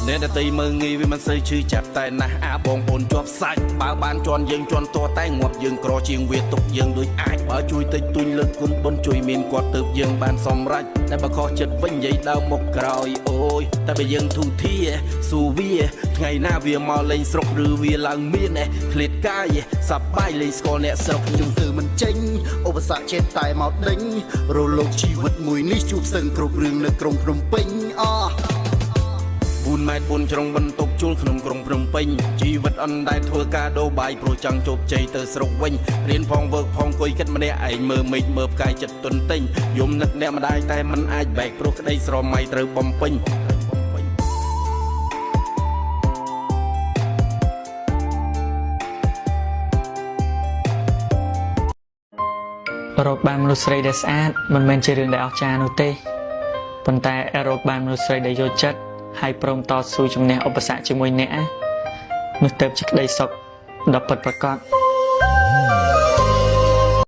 អ្នកដតីមើងងាយវាមិនសូវឈឺចាប់តែណាស់អាបងប្អូនជាប់សាច់បើបានជន់យើងជន់តតែងាប់យើងក្រជាងវាទុកយើងដូចអាចបើជួយតិចទួញលើកគុណបុនជួយមានគាត់ទៅយើងបានសម្រេចតែបើខុសចិត្តវិញនិយាយដើមមកក្រោយអូយតែបើយើងធូធាស៊ូវាថ្ងៃណាវាមកលេងស្រុកឬវាឡើងមានឃ្លាតកាយសប្បាយលេងស្គាល់អ្នកស្រុក ខ្ញុំធ្វើមិនចេញឧបសគ្គចេះតែមកដេញរលកជីវិតមួយនេះជួបសឹងគ្រប់រឿងនៅក្រុងភ្នំពេញអ 4ម៉ែត្រ4ជ្រុងបន្ទប់ជួលក្នុងក្រុងភ្នំពេញជីវិតអណ្ដែតធ្វើការដូរបាយព្រោះចង់ជោគជ័យទៅស្រុកវិញរៀនផងវើកផងគុយគិតម្នាក់ឯងមើលមេឃមើលផ្កាយចិត្តទុនទិញយំនឹកអ្នកម្ដាយតែមិនអាចបែកព្រោះក្តីស្រមៃត្រូវបំពេញ រកបានមនុស្សស្រីដែលស្អាតមិនមែនជារឿងដែលអស្ចារ្យនោះទេប៉ុន្តែរកបានមនុស្សស្រីដែលយល់ចិត្តហើយព្រមតស៊ូជំនះឧបសគ្គជាមួយអ្នកនោះទៅជាក្តីសុខដ៏ពិតប្រាកដ។